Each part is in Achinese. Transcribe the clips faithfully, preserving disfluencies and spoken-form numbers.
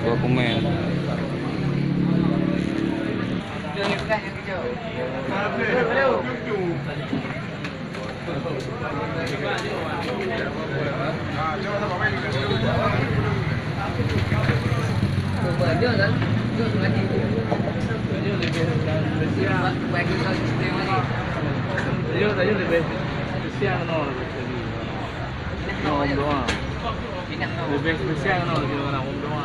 Dua komen. Leubeh spesial ngon ureueng doa.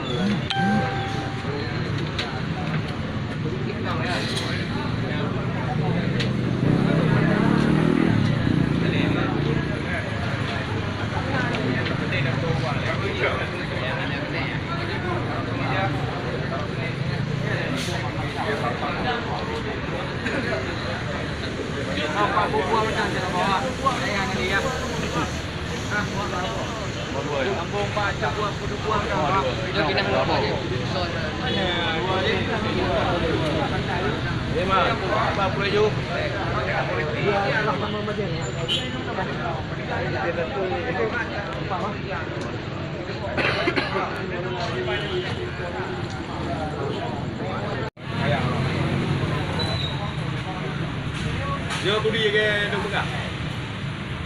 Nyoe budi ke dok peugah.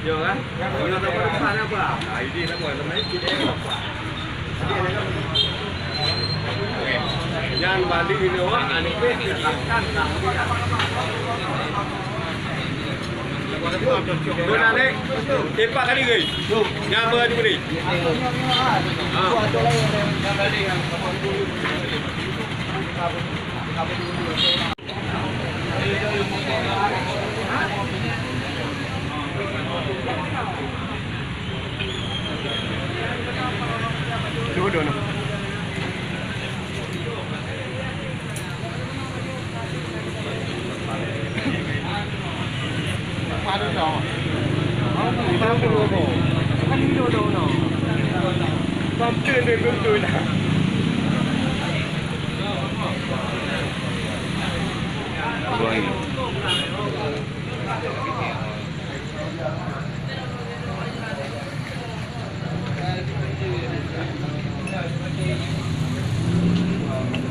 Nyoe kan? Nyoe tak apa apa. Ah, ini tak apa. Nama ini kita apa? Nyan balik ini wah, anu peh, kan. Guna ni. Empat kali ke? Nyan berapa ni? Ha.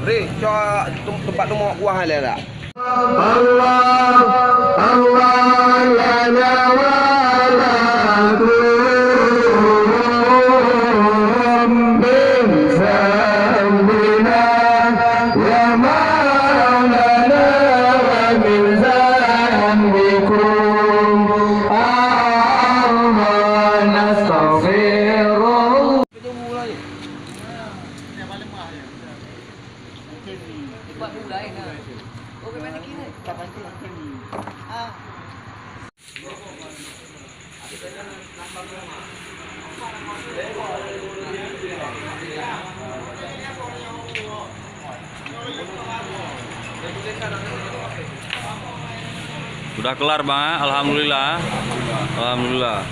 Ri, cok tem-, tempat tu mau kuah ada tak? Allah, Allah lana wa lakum min zambina ya maulana wa min zambikum. Allah nastaghfirullah. Sudah kelar, Bang, eh? Alhamdulillah. Alhamdulillah.